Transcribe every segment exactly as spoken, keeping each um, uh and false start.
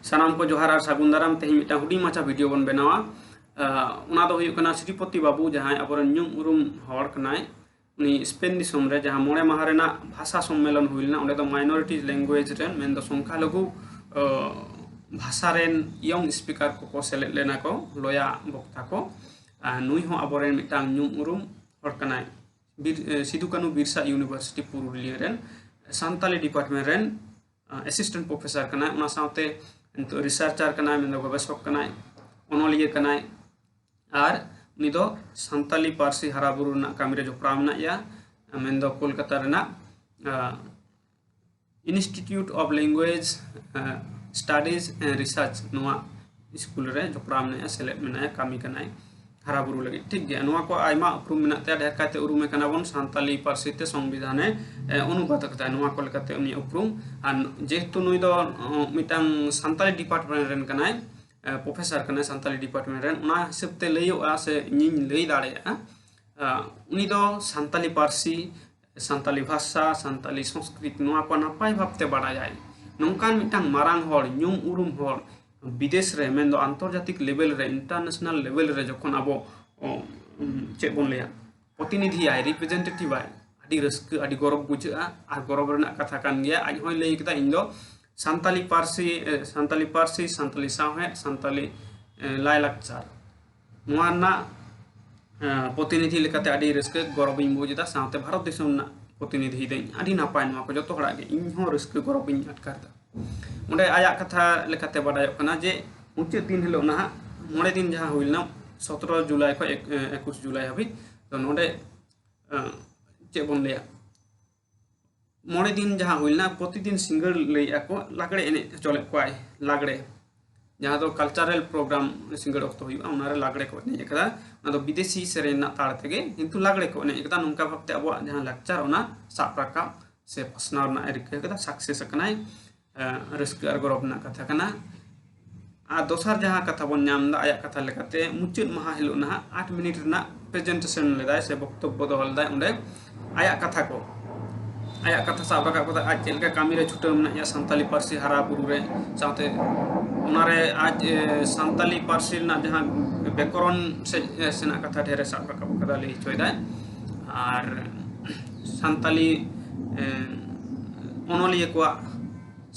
ᱥᱟᱱᱟᱢ ᱠᱚ ᱡᱚᱦᱟᱨ ᱟᱨ ᱥᱟᱹᱜᱩᱱ ᱫᱟᱨᱟᱢ᱾ ᱛᱮᱦᱮᱧ ᱢᱤᱫᱴᱟᱝ ᱦᱩᱰᱤᱧ ᱢᱟᱪᱷᱟ ᱵᱷᱤᱰᱤᱭᱳ ᱵᱚᱱ ᱵᱮᱱᱟᱣᱟ᱾ ᱟᱸ, ᱚᱱᱟ ᱫᱚ ᱦᱩᱭᱩᱜ ᱠᱟᱱᱟ ᱥᱨᱤᱯᱚᱛᱤ ᱵᱟᱵᱩ, ᱡᱟᱦᱟᱸᱭ ᱟᱵᱚᱨᱮᱱ ᱧᱩᱢ ᱩᱨᱩᱢ ᱦᱚᱲ ᱠᱟᱱᱟᱭ᱾ ᱩᱱᱤ ᱥᱯᱮᱱ ᱫᱤᱥᱚᱢ ᱨᱮ ᱡᱟᱦᱟᱸ ᱢᱚᱬᱮ ᱢᱟᱦᱟ ᱨᱮᱱᱟᱜ ᱵᱷᱟᱥᱟ ᱥᱚᱢᱢᱮᱞᱚᱱ ᱦᱩᱭ ᱞᱮᱱᱟ, ᱚᱸᱰᱮ ᱫᱚ minority language ᱨᱮᱱ, ᱢᱮᱱᱫᱚ ᱥᱚᱝᱠᱷᱟᱞᱚᱜᱷᱩ, ᱟᱸ, ᱵᱷᱟᱥᱟ ᱨᱮᱱ young speaker ᱠᱚᱠᱚ ᱥᱮᱞᱮᱫ ᱞᱮᱱᱟ ᱠᱚ, ᱞᱚᱭᱟ ᱵᱚᱠᱛᱟ ᱠᱚ᱾ ᱟᱨ ᱱᱩᱭ ᱦᱚᱸ ᱟᱵᱚᱨᱮᱱ ᱢᱤᱫᱴᱟᱝ ᱧᱩᱢ ᱩᱨᱩᱢ ᱦᱚᱲ ᱠᱟᱱᱟᱭ᱾ ᱵᱤᱨ-, ᱮ, ᱥᱤᱫᱩ ᱠᱟᱹᱱᱩ ᱵᱤᱨᱥᱟ University ᱯᱩᱨᱩᱞᱤᱭᱟᱹ ᱨᱮᱱ ᱥᱟᱱᱛᱟᱞᱤ department ᱨᱮᱱ, ᱟ, assistant professor ᱠᱟᱱᱟᱭ᱾ ᱚᱱᱟ ᱥᱟᱶᱛᱮ ᱱᱤᱛᱚᱜ researcher ᱠᱟᱱᱟᱭ, ᱢᱮᱱᱫᱚ ᱜᱚᱵᱮᱥᱚᱠ ᱠᱟᱱᱟᱭ, ᱚᱱᱚᱞᱤᱭᱟᱹ ᱠᱟᱱᱟᱭ᱾ ᱟᱨ ᱩᱱᱤ ᱫᱚ ᱥᱟᱱᱛᱟᱞᱤ ᱯᱟᱹᱨᱥᱤ ᱦᱟᱨᱟ ᱵᱩᱨᱩ ᱨᱮᱱᱟᱜ ᱠᱟᱹᱢᱤ ᱨᱮ ᱡᱚᱯᱲᱟᱣ ᱢᱮᱱᱟᱜ ᱭᱟ, ᱢᱮᱱᱫᱚ ᱠᱳᱞᱠᱟᱛᱟ ᱨᱮᱱᱟᱜ, ᱟ, Institute of Language, ᱟ, Studies and Research, ᱱᱚᱣᱟ ᱥᱠᱩᱞ ᱨᱮ ᱡᱚᱯᱲᱟᱣ ᱢᱮᱱᱟᱭᱟ, ᱥᱮᱞᱮᱫ ᱢᱮᱱᱟᱭᱟ, ᱠᱟᱹᱢᱤ ᱠᱟᱱᱟᱭ ᱦᱟᱨᱟ ᱵᱩᱨᱩ ᱞᱟᱹᱜᱤᱫ᱾ ᱴᱷᱤᱠ ᱜᱮᱭᱟ, ᱱᱚᱣᱟ ᱠᱚ ᱟᱭᱢᱟ ᱩᱯᱨᱩᱢ ᱢᱮᱱᱟᱜ ᱛᱟᱭᱟ᱾ ᱰᱷᱮᱨ ᱠᱟᱭᱛᱮ ᱩᱨᱩᱢᱮ ᱠᱟᱱᱟ ᱵᱚᱱ ᱥᱟᱱᱛᱟᱞᱤ ᱯᱟᱹᱨᱥᱤ ᱛᱮ ᱥᱚᱝᱵᱤᱫᱷᱟᱱᱮ, ᱮ, ᱚᱱᱩᱵᱟᱫ ᱟᱠᱟᱫᱟ, ᱱᱚᱣᱟ ᱠᱚ ᱞᱮᱠᱟᱛᱮ ᱩᱱᱤᱭᱟᱜ ᱩᱯᱨᱩᱢ᱾ ᱟᱨ ᱡᱮᱦᱮᱛᱩ ᱱᱩᱭ ᱫᱚ, ᱚ, ᱢᱤᱫᱴᱟᱝ ᱥᱟᱱᱛᱟᱞᱤ department ᱨᱮᱱ ᱠᱟᱱᱟᱭ, ᱮ, professor ᱠᱟᱱᱟᱭ ᱥᱟᱱᱛᱟᱞᱤ department ᱨᱮᱱ, ᱚᱱᱟ ᱦᱤᱥᱟᱹᱵ ᱛᱮ ᱞᱟᱹᱭᱚᱜᱼᱟ ᱥᱮ ᱤᱧᱤᱧ ᱞᱟᱹᱭ ᱫᱟᱲᱮᱭᱟᱜᱼᱟ, ᱟ, ᱩᱱᱤ ᱫᱚ ᱥᱟᱱᱛᱟᱞᱤ ᱯᱟᱹᱨᱥᱤ, ᱥᱟᱱᱛᱟᱞᱤ ᱵᱷᱟᱥᱟ, ᱥᱟᱱᱛᱟᱞᱤ ᱥᱚᱝᱥᱠᱨᱤᱛ, ᱱᱚᱣᱟ ᱠᱚ ᱱᱟᱯᱟᱭ ᱵᱷᱟᱵᱽᱛᱮ ᱵᱟᱲᱟᱭᱟᱭ᱾ ᱱᱚᱝᱠᱟᱱ ᱢᱤᱫᱴᱟᱝ ᱢᱟᱨᱟᱝ ᱦᱚᱲ, ᱧᱩᱢ ᱩᱨᱩᱢ ᱦᱚᱲ, ᱵᱤᱫᱮᱥ ᱨᱮ, ᱢᱮᱱᱫᱚ ᱟᱱᱛᱚᱨᱡᱟᱛᱤᱠ level ᱨᱮ, international level ᱨᱮ ᱡᱚᱠᱷᱚᱱ ᱟᱵᱚ, ᱚ, ᱩᱢ, ᱪᱮᱫ ᱵᱚᱱ ᱞᱟᱹᱭᱟ, ᱯᱨᱚᱛᱤᱱᱤᱫᱷᱤᱭᱟᱭ, representative ᱟᱭ, ᱟᱹᱰᱤ ᱨᱟᱹᱥᱠᱟᱹ, ᱟᱹᱰᱤ ᱜᱚᱨᱚᱵᱽ ᱵᱩᱡᱷᱟᱹᱜᱼᱟ᱾ ᱟᱨ ᱜᱚᱨᱚᱵᱽ ᱨᱮᱱᱟᱜ ᱠᱟᱛᱷᱟ ᱠᱟᱱ ᱜᱮᱭᱟ᱾ ᱟᱡ ᱦᱚᱸᱭ ᱞᱟᱹᱭ ᱠᱮᱫᱟ, "ᱤᱧ ᱫᱚ ᱥᱟᱱᱛᱟᱞᱤ ᱯᱟᱹᱨᱥᱤ, ᱮ, ᱥᱟᱱᱛᱟᱞᱤ ᱯᱟᱹᱨᱥᱤ, ᱥᱟᱱᱛᱟᱞᱤ ᱥᱟᱶᱦᱮᱫ, ᱥᱟᱱᱛᱟᱞᱤ, ᱮ, ᱞᱟᱭᱼᱞᱟᱠᱪᱟᱨ, ᱱᱚᱣᱟ ᱨᱮᱱᱟᱜ, ᱮ, ᱯᱨᱚᱛᱤᱱᱤᱫᱷᱤ ᱞᱮᱠᱟᱛᱮ ᱟᱹᱰᱤ ᱨᱟᱹᱥᱠᱟᱹ ᱜᱚᱨᱚᱵᱽ ᱤᱧ ᱵᱩᱡᱽ ᱮᱫᱟ, ᱥᱟᱶᱛᱮ ᱵᱷᱟᱨᱚᱛ ᱫᱤᱥᱚᱢ ᱨᱮᱱᱟᱜ ᱯᱨᱚᱛᱤᱱᱤᱫᱷᱤᱭᱮᱫᱟᱹᱧ, ᱟᱹᱰᱤ ᱱᱟᱯᱟᱭ, ᱱᱚᱣᱟ ᱠᱚ ᱡᱚᱛᱚ ᱦᱚᱲᱟᱜ ᱜᱮ, ᱤᱧ ᱦᱚᱸ ᱨᱟᱹᱥᱠᱟᱹ ᱜᱚᱨᱚᱵᱽ ᱤᱧ ᱟᱴᱠᱟᱨ ᱮᱫᱟ᱾" ᱚᱸᱰᱮ ᱟᱭᱟᱜ ᱠᱟᱛᱷᱟ ᱞᱮᱠᱟᱛᱮ ᱵᱟᱰᱟᱭᱚᱜ ᱠᱟᱱᱟ ᱡᱮ ᱢᱩᱪᱟᱹᱫ ᱫᱤᱱ ᱦᱤᱞᱳᱜ ᱱᱟᱦᱟᱜ ᱢᱚᱬᱮ ᱫᱤᱱ ᱡᱟᱦᱟᱸ ᱦᱩᱭ ᱞᱮᱱᱟ, ᱥᱚᱛᱨᱚ ᱡᱩᱞᱟᱭ ᱠᱷᱚᱱ ᱮᱠ-, ᱮ, ᱮᱠᱩᱥ ᱡᱩᱞᱟᱭ ᱦᱟᱹᱵᱤᱡ, ᱛᱚ ᱱᱚᱰᱮ, ᱮ, ᱪᱮᱫ ᱵᱚᱱ ᱞᱟᱹᱭᱟ, ᱢᱚᱬᱮ ᱫᱤᱱ ᱡᱟᱦᱟᱸ ᱦᱩᱭ ᱞᱮᱱᱟ, ᱯᱨᱚᱛᱤᱫᱤᱱ ᱥᱤᱸᱜᱟᱹᱲ ᱞᱟᱹᱭᱮᱫᱼᱟ ᱠᱚ ᱞᱟᱜᱽᱲᱮ ᱮᱱᱮᱡ ᱦᱚᱪᱚ ᱞᱮᱫ ᱠᱚᱣᱟᱭ, ᱞᱟᱜᱽᱲᱮ, ᱡᱟᱦᱟᱸ ᱫᱚ cultural program ᱥᱤᱸᱜᱟᱹᱲ ᱚᱠᱛᱚ ᱦᱩᱭᱩᱜᱼᱟ, ᱚᱱᱟᱨᱮ ᱞᱟᱜᱽᱲᱮ ᱠᱚ ᱮᱱᱮᱡ ᱟᱠᱟᱫᱟ᱾ ᱚᱱᱟ ᱫᱚ ᱵᱤᱫᱮᱥᱤ ᱥᱮᱨᱮᱧ ᱨᱮᱱᱟᱜ ᱛᱟᱲ ᱛᱮᱜᱮ, ᱠᱤᱱᱛᱩ ᱞᱟᱜᱽᱲᱮ ᱠᱚ ᱮᱱᱮᱡ ᱟᱠᱟᱫᱟ᱾ ᱱᱚᱝᱠᱟ ᱵᱷᱟᱵᱛᱮ ᱟᱵᱚᱣᱟᱜ ᱡᱟᱦᱟᱸ ᱞᱟᱠᱪᱟᱨ, ᱚᱱᱟ ᱥᱟᱵ ᱨᱟᱠᱟᱵ ᱥᱮ ᱯᱟᱥᱱᱟᱣ ᱨᱮᱱᱟᱜ ᱮ ᱨᱤᱠᱟᱹ ᱟᱠᱟᱫᱟ, success ᱟᱠᱟᱱᱟᱭ᱾ ᱮ, ᱨᱟᱹᱥᱠᱟᱹ ᱟᱨ ᱜᱚᱨᱚᱵᱽ ᱨᱮᱱᱟᱜ ᱠᱟᱛᱷᱟ ᱠᱟᱱᱟ᱾ ᱟᱨ ᱫᱚᱥᱟᱨ ᱡᱟᱦᱟᱸ ᱠᱟᱛᱷᱟ ᱵᱚᱱ ᱧᱟᱢ ᱮᱫᱟ, ᱟᱭᱟᱜ ᱠᱟᱛᱷᱟ ᱞᱮᱠᱟᱛᱮ, ᱢᱩᱪᱟᱹᱫ ᱢᱟᱦᱟ ᱦᱤᱞᱳᱜ ᱱᱟᱦᱟᱜ ᱟᱴ ᱢᱤᱱᱤᱴ ᱨᱮᱱᱟᱜ presentation ᱞᱮᱫᱟᱭ ᱥᱮ ᱵᱚᱠᱛᱚᱵᱵᱚ ᱫᱚᱦᱚ ᱞᱮᱫᱟᱭ ᱚᱸᱰᱮ ᱟᱭᱟᱜ ᱠᱟᱛᱷᱟ ᱠᱚ᱾ ᱟᱭᱟᱜ ᱠᱟᱛᱷᱟ ᱥᱟᱵ ᱨᱟᱠᱟᱵ ᱠᱟᱫᱟ, ᱟᱡ ᱪᱮᱫ ᱞᱮᱠᱟ ᱠᱟᱹᱢᱤ ᱨᱮ ᱪᱷᱩᱴᱟᱹᱣ ᱢᱮᱱᱟᱜᱼᱟ ᱥᱟᱱᱛᱟᱞᱤ ᱯᱟᱹᱨᱥᱤ ᱦᱟᱨᱟ ᱵᱩᱨᱩ ᱨᱮ, ᱥᱟᱶᱛᱮ ᱚᱱᱟᱨᱮ ᱟᱡ ᱥᱟᱱᱛᱟᱞᱤ ᱯᱟᱹᱨᱥᱤ ᱨᱮᱱᱟᱜ ᱡᱟᱦᱟᱸ ᱵᱮᱠᱚᱨᱚᱱ ᱥᱮ ᱥᱮᱱᱟᱜ ᱠᱟᱛᱷᱟ ᱰᱷᱮᱨᱮ ᱥᱟᱵ ᱨᱟᱠᱟᱵ ᱠᱟᱫᱟ, ᱞᱟᱹᱭ ᱦᱚᱪᱚᱭᱮᱫᱟᱭ᱾ ᱟᱨ ᱥᱟᱱᱛᱟᱞᱤ ᱚᱱᱚᱞᱤᱭᱟᱹ ᱠᱚᱣᱟᱜ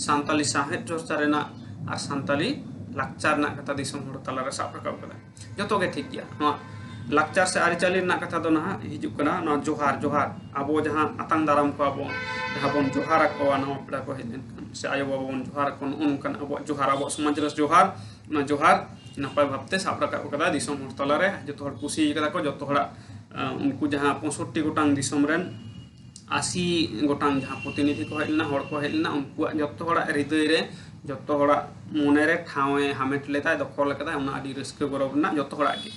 ᱥᱟᱱᱛᱟᱞᱤ ᱥᱟᱶᱦᱮᱫ ᱪᱚᱨᱪᱟ ᱨᱮᱱᱟᱜ ᱟᱨ ᱥᱟᱱᱛᱟᱞᱤ ᱞᱟᱠᱪᱟᱨ ᱨᱮᱱᱟᱜ ᱠᱟᱛᱷᱟ ᱫᱤᱥᱚᱢ ᱦᱚᱲ ᱛᱟᱞᱟᱨᱮ ᱥᱟᱵ ᱨᱟᱠᱟᱵ ᱠᱟᱫᱟ᱾ ᱡᱚᱛᱚ ᱜᱮ ᱴᱷᱤᱠ ᱜᱮᱭᱟ᱾ ᱱᱚᱣᱟ ᱞᱟᱠᱪᱟᱨ ᱥᱮ ᱟᱹᱨᱤᱪᱟᱹᱞᱤ ᱨᱮᱱᱟᱜ ᱠᱟᱛᱷᱟ ᱫᱚ ᱱᱟᱦᱟᱜ ᱦᱤᱡᱩᱜ ᱠᱟᱱᱟ ᱱᱚᱣᱟ ᱡᱚᱦᱟᱨ, ᱡᱚᱦᱟᱨ᱾ ᱟᱵᱚ ᱡᱟᱦᱟᱸ ᱟᱛᱟᱝ ᱫᱟᱨᱟᱢ ᱠᱚᱣᱟ ᱵᱚᱱ, ᱡᱟᱦᱟᱸ ᱵᱚᱱ ᱡᱚᱦᱟᱨ ᱟᱠᱚᱣᱟ ᱱᱟᱣᱟ ᱯᱮᱲᱟ ᱠᱚ ᱦᱮᱡ ᱞᱮᱱᱠᱷᱟᱱ, ᱥᱮ ᱟᱭᱳ ᱵᱟᱵᱟ ᱵᱚᱱ ᱡᱚᱦᱟᱨ ᱟᱠᱚᱣᱟ, ᱱᱚᱜᱼᱚ ᱱᱚᱝᱠᱟᱱ ᱟᱵᱚᱣᱟᱜ ᱡᱚᱦᱟᱨ, ᱟᱵᱚᱣᱟᱜ ᱥᱚᱢᱟᱡᱽ ᱨᱮ ᱡᱚᱦᱟᱨ, ᱚᱱᱟ ᱡᱚᱦᱟᱨ ᱱᱟᱯᱟᱭ ᱵᱷᱟᱵᱛᱮ ᱥᱟᱵ ᱨᱟᱠᱟᱵ ᱠᱟᱫᱟ ᱫᱤᱥᱚᱢ ᱦᱚᱲ ᱛᱟᱞᱟᱨᱮ᱾ ᱡᱚᱛᱚ ᱦᱚᱲ ᱠᱩᱥᱤ ᱠᱟᱫᱟ ᱠᱚ, ᱡᱚᱛᱚ ᱦᱚᱲᱟᱜ, ᱟᱸ, ᱩᱱᱠᱩ ᱡᱟᱦᱟᱸ ᱯᱚᱸᱭᱥᱚᱴᱴᱤ ᱜᱚᱴᱟᱝ ᱫᱤᱥᱚᱢ ᱨᱮᱱ ᱟᱥᱤ ᱜᱚᱴᱟᱝ ᱡᱟᱦᱟᱸ ᱯᱨᱚᱛᱤᱱᱤᱫᱷᱤ ᱠᱚ ᱦᱮᱡ ᱞᱮᱱᱟ, ᱦᱚᱲ ᱠᱚ ᱦᱮᱡ ᱞᱮᱱᱟ, ᱩᱱᱠᱩᱣᱟᱜ ᱡᱚᱛᱚ ᱦᱚᱲᱟᱜ ᱦᱨᱤᱫᱟᱹᱭ ᱨᱮ, ᱡᱚᱛᱚ ᱦᱚᱲᱟᱜ ᱢᱚᱱᱮᱨᱮ ᱴᱷᱟᱶ ᱮ ᱦᱟᱢᱮᱴ ᱞᱮᱫᱟᱭ, ᱫᱚᱠᱷᱚᱞ ᱠᱟᱫᱟᱭ᱾ ᱚᱱᱟ ᱟᱹᱰᱤ ᱨᱟᱹᱥᱠᱟᱹ ᱜᱚᱨᱚᱵᱽ ᱨᱮᱱᱟᱜ, ᱡᱚᱛᱚ ᱦᱚᱲᱟᱜ ᱜᱮ,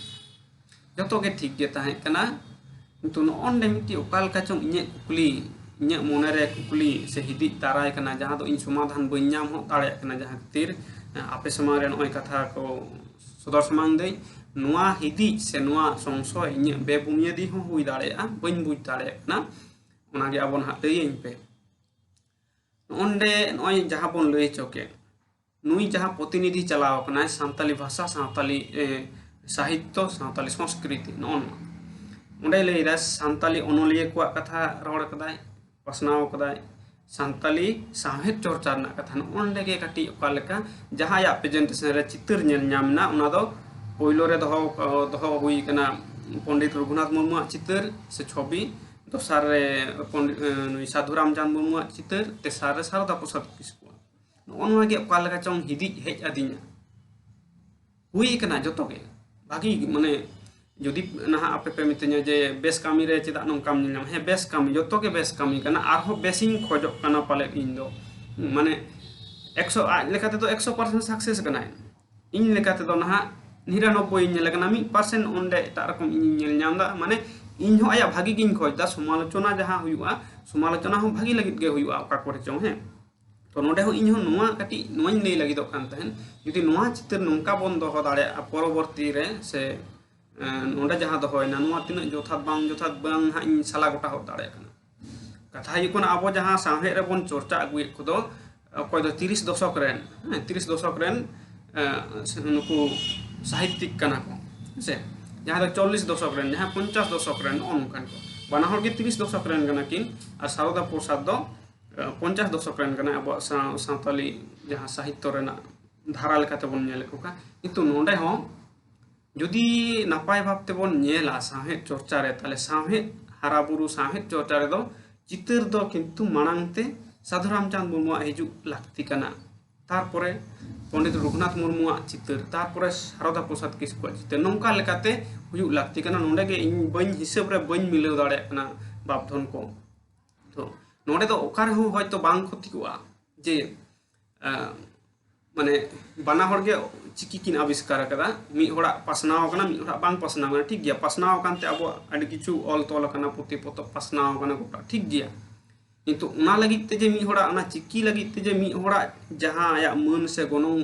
ᱡᱚᱛᱚ ᱜᱮ ᱴᱷᱤᱠ ᱜᱮ ᱛᱟᱦᱮᱸ ᱠᱟᱱᱟ᱾ ᱠᱤᱱᱛᱩ ᱱᱚᱜᱼᱚ ᱱᱚᱰᱮ ᱢᱤᱫᱴᱤᱡ ᱚᱠᱟ ᱞᱮᱠᱟ ᱪᱚᱝ ᱤᱧᱟᱹᱜ ᱠᱩᱠᱞᱤ, ᱤᱧᱟᱹᱜ ᱢᱚᱱᱮᱨᱮ ᱠᱩᱠᱞᱤ ᱥᱮ ᱦᱤᱫᱤᱡ ᱫᱟᱨᱟᱭ ᱠᱟᱱᱟ, ᱡᱟᱦᱟᱸ ᱫᱚ ᱤᱧ ᱥᱚᱢᱟᱫᱷᱟᱱ ᱵᱟᱹᱧ ᱧᱟᱢ ᱦᱚᱫ ᱫᱟᱲᱮᱭᱟᱜ ᱠᱟᱱᱟ, ᱡᱟᱦᱟᱸ ᱠᱷᱟᱹᱛᱤᱨ, ᱮᱸ, ᱟᱯᱮ ᱥᱟᱢᱟᱝ ᱨᱮ ᱱᱚᱜᱼᱚᱭ ᱠᱟᱛᱷᱟ ᱠᱚ ᱥᱚᱫᱚᱨ ᱥᱟᱢᱟᱝ ᱫᱟᱹᱧ᱾ ᱱᱚᱣᱟ ᱦᱤᱫᱤᱡ ᱥᱮ ᱱᱚᱣᱟ ᱥᱚᱝᱥᱚᱭ ᱤᱧᱟᱹᱜ ᱵᱮᱵᱩᱱᱤᱭᱟᱹᱫᱤ ᱦᱚᱸ ᱦᱩᱭ ᱫᱟᱲᱮᱭᱟᱜᱼᱟ, ᱵᱟᱹᱧ ᱵᱩᱡᱽ ᱫᱟᱲᱮᱭᱟᱜ ᱠᱟᱱᱟ᱾ ᱚᱱᱟᱜᱮ ᱟᱵᱚ ᱱᱟᱦᱟᱜ ᱞᱟᱹᱭᱟᱹᱧ ᱯᱮ᱾ ᱱᱚᱜᱼᱚ ᱱᱚᱰᱮ ᱱᱚᱜᱼᱚᱭ ᱡᱟᱦᱟᱸ ᱵᱚᱱ ᱞᱟᱹᱭ ᱦᱚᱪᱚ ᱠᱮᱫ, ᱱᱩᱭ ᱡᱟᱦᱟᱸ ᱯᱨᱚᱛᱤᱱᱤᱫᱷᱤ ᱪᱟᱞᱟᱣ ᱠᱟᱱᱟᱭ ᱥᱟᱱᱛᱟᱞᱤ ᱵᱷᱟᱥᱟ, ᱥᱟᱱᱛᱟᱞᱤ, ᱮ, ᱥᱟᱦᱤᱛᱛᱚ, ᱥᱟᱱᱛᱟᱞᱤ ᱥᱚᱝᱥᱠᱨᱤᱛᱤ, ᱱᱚᱜᱼᱚ ᱱᱚᱣᱟ᱾ ᱚᱸᱰᱮ ᱞᱟᱹᱭᱫᱟᱭ ᱥᱟᱱᱛᱟᱞᱤ ᱚᱱᱚᱞᱤᱭᱟᱹ ᱠᱚᱣᱟᱜ ᱠᱟᱛᱷᱟ ᱨᱚᱲ ᱠᱟᱫᱟᱭ, ᱯᱟᱥᱱᱟᱣ ᱠᱟᱫᱟᱭ, ᱥᱟᱱᱛᱟᱞᱤ ᱥᱟᱶᱦᱮᱫ ᱪᱚᱨᱪᱟ ᱨᱮᱱᱟᱜ ᱠᱟᱛᱷᱟ᱾ ᱱᱚᱜᱼᱚ ᱱᱚᱰᱮ ᱜᱮ ᱠᱟᱹᱴᱤᱡ ᱚᱠᱟ ᱞᱮᱠᱟ ᱡᱟᱦᱟᱸ ᱟᱭᱟᱜ presentation ᱨᱮ ᱪᱤᱛᱟᱹᱨ ᱧᱮᱞ ᱧᱟᱢ ᱮᱱᱟ, ᱚᱱᱟ ᱫᱚ ᱯᱳᱭᱞᱳ ᱨᱮ ᱫᱚᱦᱚ, ᱫᱚᱦᱚ ᱦᱩᱭ ᱠᱟᱱᱟ ᱯᱚᱱᱰᱤᱛ ᱨᱚᱜᱷᱩᱱᱟᱛᱷ ᱢᱩᱨᱢᱩᱣᱟᱜ ᱪᱤᱛᱟᱹᱨ ᱥᱮ ᱪᱷᱚᱵᱤ, ᱫᱚᱥᱟᱨ ᱨᱮ ᱯᱚᱱᱰᱤ-, ᱮ, ᱱᱩᱭ ᱥᱟᱫᱷᱩ ᱨᱟᱢᱪᱟᱸᱫᱽ ᱢᱩᱨᱢᱩᱣᱟᱜ ᱪᱤᱛᱟᱹᱨ, ᱛᱮᱥᱟᱨ ᱨᱮ ᱥᱟᱨᱚᱫᱟ ᱯᱨᱚᱥᱟᱫᱽ ᱠᱤᱥᱠᱩᱣᱟᱜ᱾ ᱱᱚᱜᱼᱚ ᱱᱚᱣᱟ ᱜᱮ ᱚᱠᱟ ᱞᱮᱠᱟ ᱪᱚᱝ ᱦᱤᱫᱤᱡ ᱦᱮᱡ ᱟᱹᱫᱤᱧᱟ᱾ ᱦᱩᱭ ᱠᱟᱱᱟ ᱡᱚᱛᱚ ᱜᱮ ᱵᱷᱟᱹᱜᱤ, ᱢᱟᱱᱮ ᱡᱩᱫᱤ ᱱᱟᱦᱟᱜ ᱟᱯᱮ ᱯᱮ ᱢᱤᱛᱟᱹᱧᱟ ᱡᱮ ᱵᱮᱥ ᱠᱟᱹᱢᱤ ᱨᱮ ᱪᱮᱫᱟᱜ ᱱᱚᱝᱠᱟᱢ ᱧᱮᱞ ᱧᱟᱢᱟ, ᱦᱮᱸ, ᱵᱮᱥ ᱠᱟᱹᱢᱤ, ᱡᱚᱛᱚ ᱜᱮ ᱵᱮᱥ ᱠᱟᱹᱢᱤ ᱠᱟᱱᱟ, ᱟᱨᱦᱚᱸ ᱵᱮᱥᱤᱧ ᱠᱷᱚᱡᱚᱜ ᱠᱟᱱᱟ ᱯᱟᱞᱮᱫ ᱤᱧ ᱫᱚ, ᱢᱟᱱᱮ ᱮᱠᱥᱚ, ᱟᱡ ᱞᱮᱠᱟ ᱛᱮᱫᱚ ᱮᱠᱥᱚ percent success ᱠᱟᱱᱟᱭ᱾ ᱤᱧ ᱞᱮᱠᱟ ᱛᱮᱫᱚ ᱱᱟᱦᱟᱜ ᱱᱤᱨᱟᱱᱚᱵᱵᱳᱭ ᱤᱧ ᱧᱮᱞ ᱠᱟᱱᱟ, ᱢᱤᱫ percent ᱚᱸᱰᱮ ᱮᱴᱟᱜ ᱨᱚᱠᱚᱢ ᱤᱧᱤᱧ ᱧᱮᱞ ᱧᱟᱢ ᱮᱫᱟ᱾ ᱢᱟᱱᱮ ᱤᱧ ᱦᱚᱸ ᱟᱭᱟᱜ ᱵᱷᱟᱹᱜᱤ ᱜᱤᱧ ᱠᱷᱚᱡᱽ ᱮᱫᱟ, ᱥᱚᱢᱟᱞᱳᱪᱚᱱᱟ ᱡᱟᱦᱟᱸ ᱦᱩᱭᱩᱜᱼᱟ, ᱥᱚᱢᱟᱞᱳᱪᱚᱱᱟ ᱦᱚᱸ ᱵᱷᱟᱹᱜᱤ ᱞᱟᱹᱜᱤᱫ ᱜᱮ ᱦᱩᱭᱩᱜᱼᱟ ᱚᱠᱟ ᱠᱚᱨᱮ ᱪᱚᱝ, ᱦᱮᱸ᱾ ᱛᱚ ᱱᱚᱰᱮ ᱦᱚᱸ ᱤᱧ ᱦᱚᱸ ᱱᱚᱣᱟ ᱠᱟᱹᱴᱤᱡ ᱱᱚᱣᱟᱧ ᱞᱟᱹᱭ ᱞᱟᱹᱜᱤᱫᱚᱜ ᱠᱟᱱ ᱛᱟᱦᱮᱸᱫ, ᱡᱩᱫᱤ ᱱᱚᱣᱟ ᱪᱤᱛᱟᱹᱨ ᱱᱚᱝᱠᱟ ᱵᱚᱱ ᱫᱚᱦᱚ ᱫᱟᱲᱮᱭᱟᱜᱼᱟ ᱯᱚᱨᱚᱵᱚᱨᱛᱤ ᱨᱮ, ᱥᱮ, ᱮᱸ, ᱱᱚᱰᱮ ᱡᱟᱦᱟᱸ ᱫᱚᱦᱚᱭᱮᱱᱟ, ᱱᱚᱣᱟ ᱛᱤᱱᱟᱹᱜ ᱡᱚᱛᱷᱟᱛ ᱵᱟᱝ ᱡᱚᱛᱷᱟᱛ ᱵᱟᱝ ᱦᱟᱸᱜ ᱤᱧ ᱥᱟᱞᱟ ᱜᱚᱴᱟ ᱦᱚᱫ ᱫᱟᱲᱮᱭᱟᱜ ᱠᱟᱱᱟ᱾ ᱠᱟᱛᱷᱟ ᱦᱩᱭᱩᱜ ᱠᱟᱱᱟ, ᱟᱵᱚ ᱡᱟᱦᱟᱸ ᱥᱟᱶᱦᱮᱫ ᱨᱮᱵᱚᱱ ᱪᱚᱨᱪᱟ ᱟᱹᱜᱩᱭᱮᱫ ᱠᱚᱫᱚ, ᱚᱠᱚᱭ ᱫᱚ ᱛᱤᱨᱤᱥ ᱫᱚᱥᱚᱠ ᱨᱮᱱ, ᱦᱮᱸ, ᱛᱤᱨᱤᱥ ᱫᱚᱥᱚᱠ ᱨᱮᱱ ᱱᱩᱠᱩ ᱥᱟᱦᱤᱛᱭᱤᱠ ᱠᱟᱱᱟ ᱠᱚ, ᱦᱮᱸ ᱥᱮ? ᱡᱟᱦᱟᱸᱭ ᱫᱚ ᱪᱚᱞᱞᱤᱥ ᱫᱚᱥᱚᱠ ᱨᱮᱱ, ᱡᱟᱦᱟᱸᱭ ᱯᱚᱧᱪᱟᱥ ᱫᱚᱥᱚᱠ ᱨᱮᱱ, ᱱᱚᱜᱼᱚ ᱱᱚᱝᱠᱟᱱ ᱠᱚ᱾ ᱵᱟᱱᱟ ᱦᱚᱲ ᱜᱮ ᱛᱤᱨᱤᱥ ᱫᱚᱥᱚᱠ ᱨᱮᱱ ᱠᱟᱱᱟ ᱠᱤᱱ, ᱟᱨ ᱥᱟᱨᱚᱫᱟ ᱯᱨᱚᱥᱟᱫᱽ ᱫᱚ ᱯᱚᱧᱪᱟᱥ ᱫᱚᱥᱚᱠ ᱨᱮᱱ ᱠᱟᱱᱟᱭ, ᱟᱵᱚᱣᱟᱜ ᱥᱟᱶ-, ᱥᱟᱶᱛᱟᱞᱤ ᱡᱟᱦᱟᱸ ᱥᱟᱦᱤᱛᱭᱚ ᱨᱮᱱᱟᱜ ᱫᱷᱟᱨᱟ ᱞᱮᱠᱟᱛᱮ ᱵᱚᱱ ᱧᱮᱞᱮᱫ ᱠᱚ ᱠᱷᱟᱱ, ᱠᱤᱱᱛᱩ ᱱᱚᱰᱮ ᱦᱚᱸ ᱡᱩᱫᱤ ᱱᱟᱯᱟᱭ ᱵᱷᱟᱵᱽ ᱛᱮᱵᱚᱱ ᱧᱮᱞᱟ ᱥᱟᱶᱦᱮᱫ ᱪᱚᱨᱪᱟ ᱨᱮ, ᱛᱟᱦᱚᱞᱮ ᱥᱟᱶᱦᱮᱫ ᱦᱟᱨᱟᱵᱩᱨᱩ, ᱥᱟᱶᱦᱮᱫ ᱪᱚᱨᱪᱟ ᱨᱮᱫᱚ ᱪᱤᱛᱟᱹᱨ ᱫᱚ ᱠᱤᱱᱛᱩ ᱢᱟᱲᱟᱝ ᱛᱮ ᱥᱟᱫᱷᱩ ᱨᱟᱢᱪᱟᱸᱫᱽ ᱢᱩᱨᱢᱩᱣᱟᱜ ᱦᱤᱡᱩᱜ ᱞᱟᱹᱠᱛᱤ ᱠᱟᱱᱟ, ᱛᱟᱨᱯᱚᱨᱮ ᱯᱚᱱᱰᱤᱛ ᱨᱚᱜᱷᱩᱱᱟᱛᱷ ᱢᱩᱨᱢᱩᱣᱟᱜ ᱪᱤᱛᱟᱹᱨ, ᱛᱟᱨᱯᱚᱨᱮ ᱥᱟᱨᱚᱫᱟ ᱯᱨᱚᱥᱟᱫᱽ ᱠᱤᱥᱠᱩᱣᱟᱜ ᱪᱤᱛᱟᱹᱨ, ᱱᱚᱝᱠᱟ ᱞᱮᱠᱟᱛᱮ ᱦᱩᱭᱩᱜ ᱞᱟᱹᱠᱛᱤ ᱠᱟᱱᱟ᱾ ᱱᱚᱰᱮ ᱜᱮ ᱤᱧ ᱵᱟᱹᱧ ᱦᱤᱥᱟᱹᱵ ᱨᱮ ᱵᱟᱹᱧ ᱢᱤᱞᱟᱹᱣ ᱫᱟᱲᱮᱭᱟᱜ ᱠᱟᱱᱟ ᱵᱟᱯᱫᱷᱚᱱ ᱠᱚ᱾ ᱛᱚ ᱱᱚᱰᱮ ᱫᱚ ᱚᱠᱟ ᱨᱮᱦᱚᱸ ᱦᱚᱭᱛᱚ ᱵᱟᱝ ᱠᱷᱚᱛᱤ ᱠᱚᱜᱼᱟ ᱡᱮ, ᱟᱸ, ᱢᱟᱱᱮ ᱵᱟᱱᱟ ᱦᱚᱲ ᱜᱮ ᱪᱤᱠᱤ ᱠᱤᱱ ᱟᱵᱤᱥᱠᱟᱨ ᱟᱠᱟᱫᱟ, ᱢᱤᱫ ᱦᱚᱲᱟᱜ ᱯᱟᱥᱱᱟᱣ ᱟᱠᱟᱱᱟ, ᱢᱤᱫ ᱦᱚᱲᱟᱜ ᱵᱟᱝ ᱯᱟᱥᱱᱟᱣ ᱟᱠᱟᱱᱟ, ᱴᱷᱤᱠ ᱜᱮᱭᱟ, ᱯᱟᱥᱱᱟᱣ ᱟᱠᱟᱱ ᱛᱮ ᱟᱵᱚᱣᱟᱜ ᱟᱹᱰᱤ ᱠᱤᱪᱷᱩ ᱚᱞ ᱛᱚᱞ ᱟᱠᱟᱱᱟ, ᱯᱩᱛᱷᱤ ᱯᱚᱛᱚᱵ ᱯᱟᱥᱱᱟᱣ ᱟᱠᱟᱱᱟ, ᱜᱚᱴᱟ ᱴᱷᱤᱠ ᱜᱮᱭᱟ᱾ ᱠᱤᱱᱛᱩ ᱚᱱᱟ ᱞᱟᱹᱜᱤᱫ ᱛᱮ ᱡᱮ ᱢᱤᱫ ᱦᱚᱲᱟᱜ, ᱚᱱᱟ ᱪᱤᱠᱤ ᱞᱟᱹᱜᱤᱫ ᱛᱮ ᱡᱮ ᱢᱤᱫ ᱦᱚᱲᱟᱜ ᱡᱟᱦᱟᱸ ᱟᱭᱟᱜ ᱢᱟᱹᱱ ᱥᱮ ᱜᱚᱱᱚᱝ,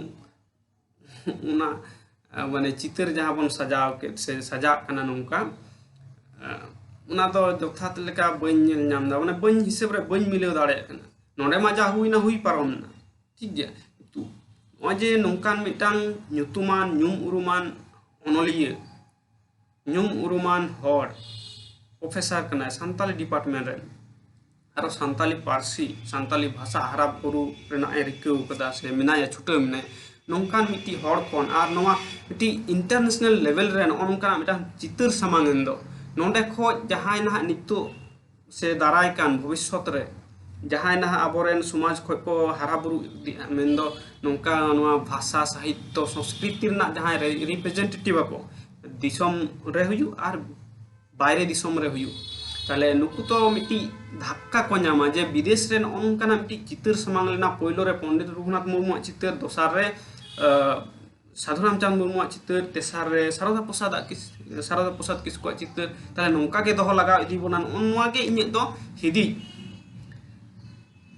ᱚᱱᱟ, ᱟᱸ, ᱢᱟᱱᱮ ᱪᱤᱛᱟᱹᱨ ᱡᱟᱦᱟᱸ ᱵᱚᱱ ᱥᱟᱡᱟᱣ ᱠᱮᱫ ᱥᱮ ᱥᱟᱡᱟᱜ ᱠᱟᱱᱟ ᱱᱚᱝᱠᱟ, ᱟᱸ, ᱚᱱᱟ ᱫᱚ ᱡᱚᱛᱷᱟᱛ ᱞᱮᱠᱟ ᱵᱟᱹᱧ ᱧᱮᱞ ᱧᱟᱢ ᱮᱫᱟ, ᱢᱟᱱᱮ ᱵᱟᱹᱧ ᱦᱤᱥᱟᱹᱵ ᱨᱮ ᱵᱟᱹᱧ ᱢᱤᱞᱟᱹᱣ ᱫᱟᱲᱮᱭᱟᱜ ᱠᱟᱱᱟ᱾ ᱱᱚᱰᱮ ᱢᱟ ᱡᱟ ᱦᱩᱭᱱᱟ, ᱦᱩᱭ ᱯᱟᱨᱚᱢ ᱮᱱᱟ, ᱴᱷᱤᱠ ᱜᱮᱭᱟ, ᱠᱤᱱᱛᱩ ᱱᱚᱜᱼᱚᱭ ᱡᱮ ᱱᱚᱝᱠᱟᱱ ᱢᱤᱫᱴᱟᱝ ᱧᱩᱛᱩᱢᱟᱱ, ᱧᱩᱢ ᱩᱨᱩᱢᱟᱱ ᱚᱱᱚᱞᱤᱭᱟᱹ, ᱧᱩᱢ ᱩᱨᱩᱢᱟᱱ ᱦᱚᱲ, ᱯᱨᱚᱯᱷᱮᱥᱟᱨ ᱠᱟᱱᱟᱭ ᱥᱟᱱᱛᱟᱞᱤ ᱰᱤᱯᱟᱨᱴᱢᱮᱱᱴ ᱨᱮᱱ, ᱟᱨᱚ ᱥᱟᱱᱛᱟᱞᱤ ᱯᱟᱹᱨᱥᱤ, ᱥᱟᱱᱛᱟᱞᱤ ᱵᱷᱟᱥᱟ ᱦᱟᱨᱟ ᱵᱩᱨᱩ ᱨᱮᱱᱟᱜ ᱮ ᱨᱤᱠᱟᱹᱣ ᱠᱟᱫᱟ ᱥᱮ ᱢᱮᱱᱟᱭᱟ, ᱪᱷᱩᱴᱟᱹᱣ ᱢᱮᱱᱟᱭᱟ, ᱱᱚᱝᱠᱟᱱ ᱢᱤᱫᱴᱤᱡ ᱦᱚᱲ ᱠᱷᱚᱱ ᱟᱨ ᱱᱚᱣᱟ ᱢᱤᱫᱴᱤᱡ ᱤᱱᱴᱟᱨᱱᱮᱥᱱᱟᱞ ᱞᱮᱵᱮᱞ ᱨᱮ ᱱᱚᱜᱼᱚ ᱱᱚᱝᱠᱟᱱᱟᱜ ᱢᱤᱫᱴᱟᱝ ᱪᱤᱛᱟᱹᱨ ᱥᱟᱢᱟᱝ ᱮᱱ ᱫᱚ, ᱱᱚᱰᱮ ᱠᱷᱚᱡ ᱡᱟᱦᱟᱸᱭ ᱱᱟᱦᱟᱜ ᱱᱤᱛᱚᱜ ᱥᱮ ᱫᱟᱨᱟᱭ ᱠᱟᱱ ᱵᱷᱚᱵᱤᱥᱥᱚᱛ ᱨᱮ ᱡᱟᱦᱟᱸᱭ ᱱᱟᱦᱟᱜ ᱟᱵᱚᱨᱮᱱ ᱥᱚᱢᱟᱡᱽ ᱠᱷᱚᱡ ᱠᱚ ᱦᱟᱨᱟ ᱵᱩᱨᱩ ᱤᱫᱤᱜᱼᱟ, ᱢᱮᱱᱫᱚ ᱱᱚᱝᱠᱟ ᱱᱚᱣᱟ ᱵᱷᱟᱥᱟ, ᱥᱟᱦᱤᱛᱛᱚ, ᱥᱚᱸᱥᱠᱨᱤᱛᱤ ᱨᱮᱱᱟᱜ ᱡᱟᱦᱟᱸᱭ ᱨᱮ-, ᱨᱤᱯᱨᱮᱡᱮᱱᱴᱮᱴᱤᱵᱷ ᱟᱠᱚ, ᱫᱤᱥᱚᱢ ᱨᱮ ᱦᱩᱭᱩᱜ ᱟᱨ ᱵᱟᱭᱨᱮ ᱫᱤᱥᱚᱢ ᱨᱮ ᱦᱩᱭᱩᱜ, ᱛᱟᱦᱞᱮ ᱱᱩᱠᱩ ᱛᱚ ᱢᱤᱫᱴᱤᱡ ᱫᱷᱟᱠᱠᱟ ᱠᱚ ᱧᱟᱢᱟ ᱡᱮ ᱵᱤᱫᱮᱥ ᱨᱮ ᱱᱚᱜᱼᱚ ᱱᱚᱝᱠᱟᱱᱟᱜ ᱢᱤᱫᱴᱤᱡ ᱪᱤᱛᱟᱹᱨ ᱥᱟᱢᱟᱝ ᱞᱮᱱᱟ, ᱯᱳᱭᱞᱳ ᱨᱮ ᱯᱚᱱᱰᱤᱛ ᱨᱚᱜᱷᱩᱱᱟᱛᱷ ᱢᱩᱨᱢᱩᱣᱟᱜ ᱪᱤᱛᱟᱹᱨ, ᱫᱚᱥᱟᱨ ᱨᱮ, ᱟᱸ, ᱥᱟᱫᱷᱩ ᱨᱟᱢᱪᱟᱸᱫᱽ ᱢᱩᱨᱢᱩᱣᱟᱜ ᱪᱤᱛᱟᱹᱨ, ᱛᱮᱥᱟᱨ ᱨᱮ ᱥᱟᱨᱚᱫᱟ ᱯᱨᱚᱥᱟᱫᱟᱜ ᱠᱤᱥ-, ᱥᱟᱨᱚᱫᱟ ᱯᱨᱚᱥᱟᱫᱽ ᱠᱤᱥᱠᱩᱣᱟᱜ ᱪᱤᱛᱟᱹᱨ, ᱛᱟᱦᱞᱮ ᱱᱚᱝᱠᱟ ᱜᱮ ᱫᱚᱦᱚ ᱞᱟᱜᱟᱣ ᱤᱫᱤ ᱵᱚᱱᱟ᱾ ᱱᱚᱜᱼᱚ ᱱᱚᱣᱟ ᱜᱮ ᱤᱧᱟᱹᱜ ᱫᱚ ᱦᱤᱫᱤᱡ,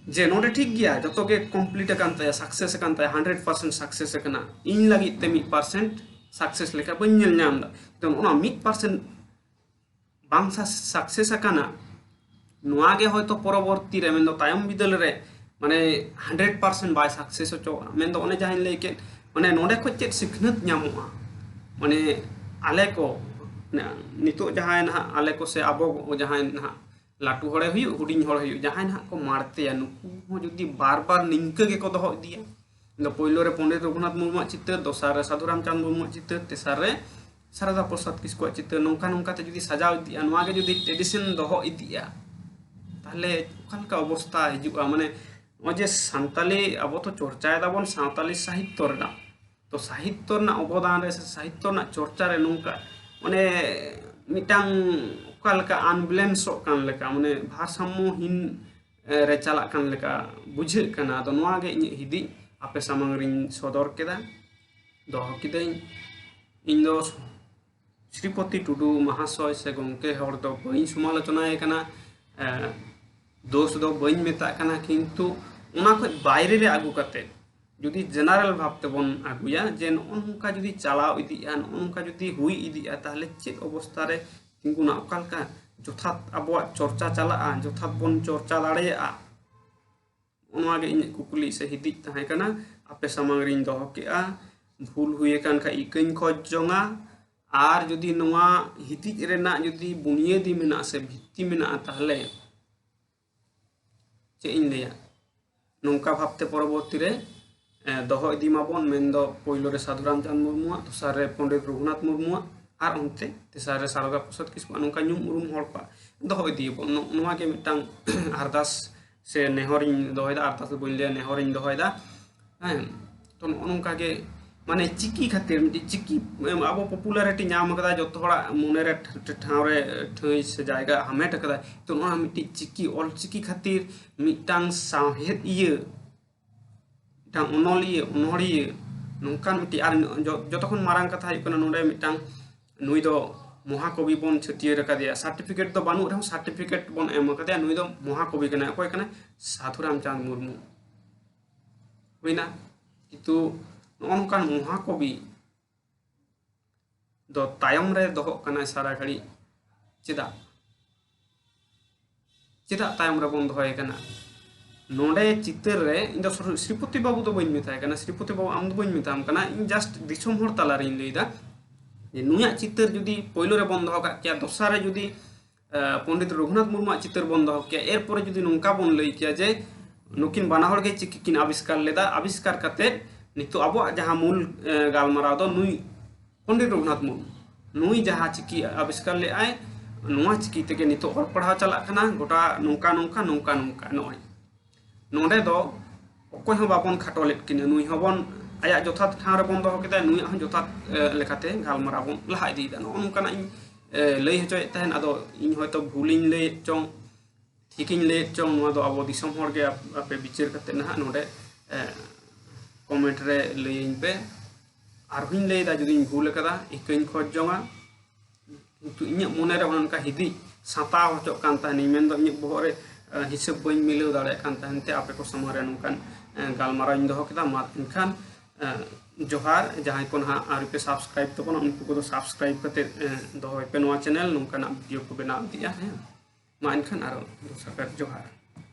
ᱡᱮ ᱱᱚᱰᱮ ᱴᱷᱤᱠ ᱜᱮᱭᱟ, ᱡᱚᱛᱚ ᱜᱮ ᱠᱚᱢᱯᱞᱤᱴ ᱟᱠᱟᱱ ᱛᱟᱭᱟ, ᱥᱟᱠᱥᱮᱥ ᱟᱠᱟᱱ ᱛᱟᱭᱟ, ᱦᱟᱱᱰᱨᱮᱰ ᱯᱟᱨᱥᱮᱱᱴ ᱥᱟᱠᱥᱮᱥ ᱟᱠᱟᱱᱟ, ᱤᱧ ᱞᱟᱹᱜᱤᱫ ᱛᱮ ᱢᱤᱫ ᱯᱟᱨᱥᱮᱱᱴ ᱥᱟᱠᱥᱮᱥ ᱞᱮᱠᱟ ᱵᱟᱹᱧ ᱧᱮᱞ ᱧᱟᱢ ᱮᱫᱟ᱾ ᱛᱚ ᱱᱚᱜᱼᱚ ᱱᱚᱣᱟ ᱢᱤᱫ ᱯᱟᱨᱥᱮᱱᱴ ᱵᱟᱝ ᱥᱟ-, ᱥᱟᱠᱥᱮᱥ ᱟᱠᱟᱱᱟ, ᱱᱚᱣᱟ ᱜᱮ ᱦᱚᱭᱛᱳ ᱯᱚᱨᱚᱵᱚᱨᱛᱤ ᱨᱮ, ᱢᱮᱱᱫᱚ ᱛᱟᱭᱚᱢ ᱵᱤᱫᱟᱹᱞ ᱨᱮ, ᱢᱟᱱᱮ ᱦᱟᱱᱰᱨᱮᱰ ᱯᱟᱨᱥᱮᱱᱴ ᱵᱟᱭ ᱥᱟᱠᱥᱮᱥ ᱦᱚᱪᱚᱣᱟᱜᱼᱟ᱾ ᱢᱮᱱᱫᱚ ᱚᱱᱮ ᱡᱟᱦᱟᱸᱧ ᱞᱟᱹᱭ ᱠᱮᱫ, ᱢᱟᱱᱮ ᱱᱚᱰᱮ ᱠᱷᱚᱱ ᱪᱮᱫ ᱥᱤᱠᱷᱱᱟᱹᱛ ᱧᱟᱢᱚᱜᱼᱟ? ᱢᱟᱱᱮ ᱟᱞᱮ ᱠᱚ, ᱱᱤᱛᱚᱜ ᱡᱟᱦᱟᱸᱭ ᱱᱟᱦᱟᱜ ᱟᱞᱮ ᱠᱚ ᱥᱮ ᱟᱵᱚ ᱡᱟᱦᱟᱸᱭ ᱱᱟᱦᱟᱜ ᱞᱟᱹᱴᱩ ᱦᱚᱲᱮ ᱦᱩᱭᱩᱜ, ᱦᱩᱰᱤᱧ ᱦᱚᱲ ᱦᱩᱭᱩᱜ, ᱡᱟᱦᱟᱸᱭ ᱱᱟᱦᱟᱜ ᱠᱚ ᱢᱟᱲᱛᱮᱭᱟ, ᱱᱩᱠᱩ ᱦᱚᱸ ᱡᱩᱫᱤ ᱵᱟᱨ ᱵᱟᱨ ᱱᱤᱝᱠᱟᱹ ᱜᱮᱠᱚ ᱫᱚᱦᱚ ᱤᱫᱤᱭᱟ, ᱤᱧ ᱫᱚ ᱯᱳᱭᱞᱳ ᱨᱮ ᱯᱚᱱᱰᱤᱛ ᱨᱚᱜᱷᱩᱱᱟᱛᱷ ᱢᱩᱨᱢᱩᱣᱟᱜ ᱪᱤᱛᱟᱹᱨ, ᱫᱚᱥᱟᱨ ᱨᱮ ᱥᱟᱫᱷᱩ ᱨᱟᱢᱪᱟᱸᱫᱽ ᱢᱩᱨᱢᱩᱣᱟᱜ ᱪᱤᱛᱟᱹᱨ, ᱛᱮᱥᱟᱨ ᱨᱮ ᱥᱟᱨᱚᱫᱟ ᱯᱨᱚᱥᱟᱫᱽ ᱠᱤᱥᱠᱩᱣᱟᱜ ᱪᱤᱛᱟᱹᱨ, ᱱᱚᱝᱠᱟ ᱱᱚᱝᱠᱟ ᱛᱮ ᱡᱩᱫᱤ ᱥᱟᱡᱟᱣ ᱤᱫᱤᱜᱼᱟ, ᱱᱚᱣᱟ ᱜᱮ ᱡᱩᱫᱤ ᱴᱨᱮᱰᱤᱥᱚᱱ ᱫᱚᱦᱚ ᱤᱫᱤᱜᱼᱟ, ᱛᱟᱦᱚᱞᱮ ᱚᱠᱟ ᱞᱮᱠᱟ ᱚᱵᱚᱥᱛᱟ ᱦᱤᱡᱩᱜᱼᱟ? ᱢᱟᱱᱮ ᱱᱚᱜᱼᱚᱭ ᱡᱮ ᱥᱟᱱᱛᱟᱞᱤ ᱟᱵᱚ ᱛᱚ ᱪᱚᱨᱪᱟᱭ ᱫᱟᱵᱚᱱ ᱥᱟᱶᱛᱟᱞᱤ ᱥᱟᱦᱤᱛᱛᱚ ᱨᱮᱱᱟᱜ, ᱛᱚ ᱥᱟᱦᱤᱛᱛᱚ ᱨᱮᱱᱟᱜ ᱚᱵᱚᱫᱟᱱ ᱨᱮ ᱥᱮ ᱥᱟᱦᱤᱛᱛᱚ ᱨᱮᱱᱟᱜ ᱪᱚᱨᱪᱟ ᱨᱮ ᱱᱚᱝᱠᱟ ᱚᱱᱮ ᱢᱤᱫᱴᱟᱝ ᱚᱠᱟ ᱞᱮᱠᱟ ᱟᱱᱵᱮᱞᱮᱱᱥᱚᱜ ᱠᱟᱱ ᱞᱮᱠᱟ, ᱢᱟᱱᱮ ᱵᱷᱟᱨᱥᱟᱢᱢᱚᱦᱤᱱ ᱨᱮ ᱪᱟᱞᱟᱜ ᱠᱟᱱ ᱞᱮᱠᱟ ᱵᱩᱡᱷᱟᱹᱜ ᱠᱟᱱᱟ᱾ ᱟᱫᱚ ᱱᱚᱣᱟ ᱜᱮ ᱤᱧᱟᱹᱜ ᱦᱤᱫᱤᱡ ᱟᱯᱮ ᱥᱟᱢᱟᱝ ᱨᱤᱧ ᱥᱚᱫᱚᱨ ᱠᱮᱫᱟ, ᱫᱚᱦᱚ ᱠᱤᱫᱟᱹᱧ᱾ ᱤᱧ ᱫᱚ ᱥᱨᱤᱯᱚᱛᱤ ᱴᱩᱰᱩ ᱢᱟᱦᱟᱥᱚᱭ ᱥᱮ ᱜᱚᱢᱠᱮ ᱦᱚᱲ ᱫᱚ ᱵᱟᱹᱧ ᱥᱚᱢᱟᱞᱳᱪᱚᱱᱟᱭᱮ ᱠᱟᱱᱟ, ᱮ, ᱫᱳᱥ ᱫᱚ ᱵᱟᱹᱧ ᱢᱮᱛᱟᱜ ᱠᱟᱱᱟ, ᱠᱤᱱᱛᱩ ᱚᱱᱟ ᱠᱷᱚᱱ ᱵᱟᱭᱨᱮ ᱨᱮ ᱟᱹᱜᱩ ᱠᱟᱛᱮ ᱡᱩᱫᱤ ᱡᱮᱱᱟᱨᱮᱞ ᱵᱷᱟᱵᱽ ᱛᱮᱵᱚᱱ ᱟᱹᱜᱩᱭᱟ ᱡᱮ ᱱᱚᱜᱼᱚ ᱱᱚᱝᱠᱟ ᱡᱩᱫᱤ ᱪᱟᱞᱟᱣ ᱤᱫᱤᱜᱼᱟ, ᱱᱚᱜᱼᱚ ᱱᱚᱝᱠᱟ ᱡᱩᱫᱤ ᱦᱩᱭ ᱤᱫᱤᱜᱼᱟ, ᱛᱟᱦᱚᱞᱮ ᱪᱮᱫ ᱚᱵᱚᱥᱛᱟ ᱨᱮ ᱛᱤᱸᱜᱩᱱᱟ, ᱚᱠᱟ ᱞᱮᱠᱟ ᱡᱚᱛᱷᱟᱛ ᱟᱵᱚᱣᱟᱜ ᱪᱚᱨᱪᱟ ᱪᱟᱞᱟᱜᱼᱟ, ᱡᱚᱛᱷᱟᱛ ᱵᱚᱱ ᱪᱚᱨᱪᱟ ᱫᱟᱲᱮᱭᱟᱜᱼᱟ? ᱱᱚᱣᱟ ᱜᱮ ᱤᱧᱟᱹᱜ ᱠᱩᱠᱞᱤ ᱥᱮ ᱦᱤᱫᱤᱡ ᱛᱟᱦᱮᱸ ᱠᱟᱱᱟ, ᱟᱯᱮ ᱥᱟᱢᱟᱝ ᱨᱤᱧ ᱫᱚᱦᱚ ᱠᱮᱜᱼᱟ᱾ ᱵᱷᱩᱞ ᱦᱩᱭ ᱟᱠᱟᱱ ᱠᱷᱟᱡ ᱤᱠᱟᱹᱧ ᱠᱷᱚᱡᱽ ᱡᱚᱝᱟ, ᱟᱨ ᱡᱩᱫᱤ ᱱᱚᱣᱟ ᱦᱤᱫᱤᱡ ᱨᱮᱱᱟᱜ ᱡᱩᱫᱤ ᱵᱩᱱᱤᱭᱟᱹᱫᱤ ᱢᱮᱱᱟᱜᱼᱟ ᱥᱮ ᱵᱷᱤᱛᱛᱤ ᱢᱮᱱᱟᱜᱼᱟ, ᱛᱟᱦᱚᱞᱮ ᱪᱮᱫ ᱤᱧ ᱞᱟᱹᱭᱟ, ᱱᱚᱝᱠᱟ ᱵᱷᱟᱵᱽᱛᱮ ᱯᱚᱨᱚᱵᱚᱨᱛᱤ ᱨᱮ, ᱮ, ᱫᱚᱦᱚ ᱤᱫᱤ ᱢᱟᱵᱚᱱ, ᱢᱮᱱᱫᱚ ᱯᱳᱭᱞᱳ ᱨᱮ ᱥᱟᱫᱷᱩ ᱨᱟᱢᱪᱟᱸᱫᱽ ᱢᱩᱨᱢᱩᱣᱟᱜ, ᱫᱚᱥᱟᱨ ᱨᱮ ᱯᱚᱱᱰᱤᱛ ᱨᱚᱜᱷᱩᱱᱟᱛᱷ ᱢᱩᱨᱢᱩᱣᱟᱜ, ᱟᱨ ᱚᱱᱛᱮ ᱛᱮᱥᱟᱨ ᱨᱮ ᱥᱟᱨᱚᱫᱟ ᱯᱨᱚᱥᱟᱫᱽ ᱠᱤᱥᱠᱩᱣᱟᱜ, ᱱᱚᱝᱠᱟ ᱧᱩᱢ ᱩᱨᱩᱢ ᱦᱚᱲ ᱠᱚᱣᱟᱜ ᱫᱚᱦᱚ ᱤᱫᱤᱭᱟᱵᱚᱱ᱾ ᱱᱚ-, ᱱᱚᱣᱟ ᱜᱮ ᱢᱤᱫᱴᱟᱝ ᱟᱨᱫᱟᱥ ᱥᱮ ᱱᱮᱦᱚᱨᱤᱧ ᱫᱚᱦᱚᱭᱮᱫᱟ, ᱟᱨᱫᱟᱥ ᱫᱚ ᱵᱟᱹᱧ ᱞᱟᱹᱭᱟ, ᱱᱮᱦᱚᱨᱤᱧ ᱫᱚᱦᱚᱭᱮᱫᱟ᱾ ᱦᱮᱸ, ᱛᱚ ᱱᱚᱜᱼᱚ ᱱᱚᱝᱠᱟ ᱜᱮ, ᱢᱟᱱᱮ ᱪᱤᱠᱤ ᱠᱷᱟᱹᱛᱤᱨ ᱢᱤᱫᱴᱤᱡ ᱪᱤᱠᱤ, ᱮᱢ, ᱟᱵᱚ ᱯᱚᱯᱩᱞᱟᱨᱤᱴᱤ ᱧᱟᱢ ᱠᱟᱫᱟ, ᱡᱚᱛᱚ ᱦᱚᱲᱟᱜ ᱢᱚᱱᱮᱨᱮ ᱴᱷ-, ᱴᱷ-, ᱴᱷᱟᱶ ᱨᱮ ᱴᱷᱟᱹᱭ ᱥᱮ ᱡᱟᱭᱜᱟ ᱦᱟᱢᱮᱴ ᱠᱟᱫᱟ᱾ ᱛᱚ ᱱᱚᱣᱟ ᱢᱤᱫᱴᱤᱡ ᱪᱤᱠᱤ, ᱚᱞ ᱪᱤᱠᱤ ᱠᱷᱟᱹᱛᱤᱨ ᱢᱤᱫᱴᱟᱝ ᱥᱟᱶᱦᱮᱫ ᱤᱭᱟᱹ, ᱢᱤᱫᱴᱟᱝ ᱚᱱᱚᱞᱤᱭᱟᱹ, ᱚᱱᱚᱲᱦᱤᱭᱟᱹ, ᱱᱚᱝᱠᱟᱱ ᱢᱤᱫᱴᱤᱡ, ᱟᱨ ᱡᱚ-, ᱡᱚᱛᱚ ᱠᱷᱚᱱ ᱢᱟᱨᱟᱝ ᱠᱟᱛᱷᱟ ᱦᱩᱭᱩᱜ ᱠᱟᱱᱟ, ᱱᱚᱰᱮ ᱢᱤᱫᱴᱟᱝ, ᱱᱩᱭ ᱫᱚ ᱢᱚᱦᱟᱠᱚᱵᱤ ᱵᱚᱱ ᱪᱷᱟᱹᱴᱭᱟᱹᱨ ᱟᱠᱟᱫᱮᱭᱟ, ᱥᱟᱨᱴᱤᱯᱷᱤᱠᱮᱴ ᱫᱚ ᱵᱟᱹᱱᱩᱜ ᱨᱮᱦᱚᱸ ᱥᱟᱨᱴᱤᱯᱷᱤᱠᱮᱴ ᱵᱚᱱ ᱮᱢ ᱟᱠᱟᱫᱮᱭᱟ, ᱱᱩᱭ ᱫᱚ ᱢᱚᱦᱟᱠᱚᱵᱤ ᱠᱟᱱᱟᱭ᱾ ᱚᱠᱚᱭ ᱠᱟᱱᱟᱭ? ᱥᱟᱫᱷᱩ ᱨᱟᱢᱪᱟᱸᱫᱽ ᱢᱩᱨᱢᱩ᱾ ᱦᱩᱭᱱᱟ? ᱠᱤᱱᱛᱩ ᱱᱚᱜᱼᱚ ᱱᱚᱝᱠᱟᱱ ᱢᱚᱦᱟᱠᱚᱵᱤ ᱫᱚ ᱛᱟᱭᱚᱢ ᱨᱮ ᱫᱚᱦᱚᱜ ᱠᱟᱱᱟᱭ ᱥᱟᱨᱟ ᱜᱷᱟᱹᱲᱤᱡ᱾ ᱪᱮᱫᱟᱜ? ᱪᱮᱫᱟᱜ ᱛᱟᱭᱚᱢ ᱨᱮᱵᱚᱱ ᱫᱚᱦᱚᱭᱮ ᱠᱟᱱᱟ? ᱱᱚᱰᱮ ᱪᱤᱛᱟᱹᱨ ᱨᱮ ᱤᱧ ᱫᱚ ᱥᱨᱤᱯᱚᱛᱤ ᱵᱟᱹᱵᱩ ᱫᱚ ᱵᱟᱹᱧ ᱢᱮᱛᱟᱭ ᱠᱟᱱᱟ, ᱥᱨᱤᱯᱚᱛᱤ ᱵᱟᱹᱵᱩ ᱟᱢ ᱫᱚ ᱵᱟᱹᱧ ᱢᱮᱛᱟᱢ ᱠᱟᱱᱟ, ᱤᱧ just ᱫᱤᱥᱚᱢ ᱦᱚᱲ ᱛᱟᱞᱟᱨᱤᱧ ᱞᱟᱹᱭᱫᱟ ᱡᱮ ᱱᱩᱭᱟᱜ ᱪᱤᱛᱟᱹᱨ ᱡᱩᱫᱤ ᱯᱳᱭᱞᱳ ᱨᱮᱵᱚᱱ ᱫᱚᱦᱚ ᱠᱟᱜ ᱠᱮᱭᱟ, ᱫᱚᱥᱟᱨ ᱨᱮ ᱡᱩᱫᱤ ᱯᱚᱱᱰᱤᱛ ᱨᱚᱜᱷᱩᱱᱟᱛᱷ ᱢᱩᱨᱢᱩᱣᱟᱜ ᱪᱤᱛᱟᱹᱨ ᱵᱚᱱ ᱫᱚᱦᱚ ᱠᱮᱭᱟ, ᱮᱨᱯᱚᱨᱮ ᱡᱩᱫᱤ ᱱᱚᱝᱠᱟ ᱵᱚᱱ ᱞᱟᱹᱭ ᱠᱮᱭᱟ ᱡᱮ ᱱᱩᱠᱤᱱ ᱵᱟᱱᱟ ᱦᱚᱲ ᱜᱮ ᱪᱤᱠᱤ ᱠᱤᱱ ᱟᱵᱤᱥᱠᱟᱨ ᱞᱮᱫᱟ, ᱟᱵᱤᱥᱠᱟᱨ ᱠᱟᱛᱮ ᱱᱤᱛᱚᱜ ᱟᱵᱚᱣᱟᱜ ᱡᱟᱦᱟᱸ ᱢᱩᱞ ᱜᱟᱞᱢᱟᱨᱟᱣ ᱫᱚ ᱱᱩᱭ ᱯᱚᱱᱰᱤᱛ ᱨᱚᱜᱷᱩᱱᱟᱛᱷ ᱢᱩᱨᱢᱩ, ᱱᱩᱭ ᱡᱟᱦᱟᱸ ᱪᱤᱠᱤ ᱟᱵᱤᱥᱠᱟᱨ ᱞᱮᱫᱟᱭ, ᱱᱚᱣᱟ ᱪᱤᱠᱤ ᱛᱮᱜᱮ ᱱᱤᱛᱚᱜ ᱚᱞ ᱯᱟᱲᱦᱟᱣ ᱪᱟᱞᱟᱜ ᱠᱟᱱᱟ ᱜᱚᱴᱟ ᱱᱚᱝᱠᱟ ᱱᱚᱝᱠᱟ ᱱᱚᱝᱠᱟ ᱱᱚᱝᱠᱟ᱾ ᱱᱚᱜᱼᱚᱭ ᱱᱚᱰᱮ ᱫᱚ ᱚᱠᱚᱭ ᱦᱚᱸ ᱵᱟᱵᱚᱱ ᱠᱷᱟᱴᱚ ᱞᱮᱫ ᱠᱤᱱᱟ, ᱱᱩᱭ ᱦᱚᱸᱵᱚᱱ ᱟᱭᱟᱜ ᱡᱚᱛᱷᱟᱛ ᱴᱷᱟᱶ ᱨᱮᱵᱚᱱ ᱫᱚᱦᱚ ᱠᱮᱫᱟ, ᱱᱩᱭᱟᱜ ᱦᱚᱸ ᱡᱚᱛᱷᱟᱛ ᱞᱮᱠᱟᱛᱮ ᱜᱟᱞᱢᱟᱨᱟᱣ ᱵᱚᱱ ᱞᱟᱦᱟ ᱤᱫᱤᱭᱮᱫᱟ᱾ ᱱᱚᱜᱼᱚ ᱱᱚᱝᱠᱟᱱᱟᱜ ᱤᱧ ᱞᱟᱹᱭ ᱦᱚᱪᱚᱭᱮᱫ ᱛᱟᱦᱮᱸᱫ᱾ ᱟᱫᱚ ᱤᱧ ᱦᱚᱭᱛᱚ ᱵᱷᱩᱞᱤᱧ ᱞᱟᱹᱭᱮᱫ ᱪᱚᱝ, ᱴᱷᱤᱠᱤᱧ ᱞᱟᱹᱭᱮᱫ ᱪᱚᱝ, ᱱᱚᱣᱟ ᱫᱚ ᱟᱵᱚ ᱫᱤᱥᱚᱢ ᱦᱚᱲ ᱜᱮ ᱟᱯᱮ ᱵᱤᱪᱟᱹᱨ ᱠᱟᱛᱮ ᱱᱟᱦᱟᱜ ᱱᱚᱰᱮ comment ᱨᱮ ᱞᱟᱹᱭᱟᱹᱧ ᱯᱮ᱾ ᱟᱨᱦᱚᱸᱧ ᱞᱟᱹᱭᱫᱟ, ᱡᱩᱫᱤᱧ ᱵᱷᱩᱞ ᱟᱠᱟᱫᱟ, ᱤᱠᱟᱹᱧ ᱠᱷᱚᱡᱽ ᱡᱚᱝᱟ᱾ ᱠᱤᱱᱛᱩ ᱤᱧᱟᱹᱜ ᱢᱚᱱᱮᱨᱮ ᱚᱱᱠᱟ ᱦᱤᱫᱤᱡ ᱥᱟᱛᱟᱣ ᱦᱚᱪᱚᱜ ᱠᱟᱱ ᱛᱟᱦᱮᱱᱤᱧ, ᱢᱮᱱᱫᱚ ᱤᱧᱟᱹᱜ ᱵᱚᱦᱚᱜ ᱨᱮ ᱦᱤᱥᱟᱹᱵ ᱵᱟᱹᱧ ᱢᱤᱞᱟᱹᱣ ᱫᱟᱲᱮᱭᱟᱜ ᱠᱟᱱ ᱛᱟᱦᱮᱱ ᱛᱮ ᱟᱯᱮ ᱠᱚ ᱥᱟᱢᱟᱝ ᱨᱮ ᱱᱚᱝᱠᱟᱱ ᱜᱟᱞᱢᱟᱨᱟᱣ ᱤᱧ ᱫᱚᱦᱚ ᱠᱮᱫᱟ᱾ ᱢᱟ ᱮᱱᱠᱷᱟᱱ ᱡᱚᱦᱟᱨ᱾ ᱡᱟᱦᱟᱸᱭ ᱠᱚ ᱱᱟᱦᱟᱜ ᱟᱹᱣᱨᱤ ᱯᱮ subscribe ᱛᱟᱵᱚᱱᱟ, ᱩᱱᱠᱩ ᱠᱚᱫᱚ subscribe ᱠᱟᱛᱮ ᱫᱚᱦᱚᱭ ᱯᱮ ᱱᱚᱣᱟ channel, ᱱᱚᱝᱠᱟᱱᱟᱜ video ᱠᱚ ᱵᱮᱱᱟᱣ ᱤᱫᱤᱜᱼᱟ᱾ ᱦᱮᱸ, ᱢᱟ ᱮᱱᱠᱷᱟᱱ ᱟᱨᱚ ᱫᱚᱥᱟᱨ ᱠᱟᱨ ᱡᱚᱦᱟᱨ᱾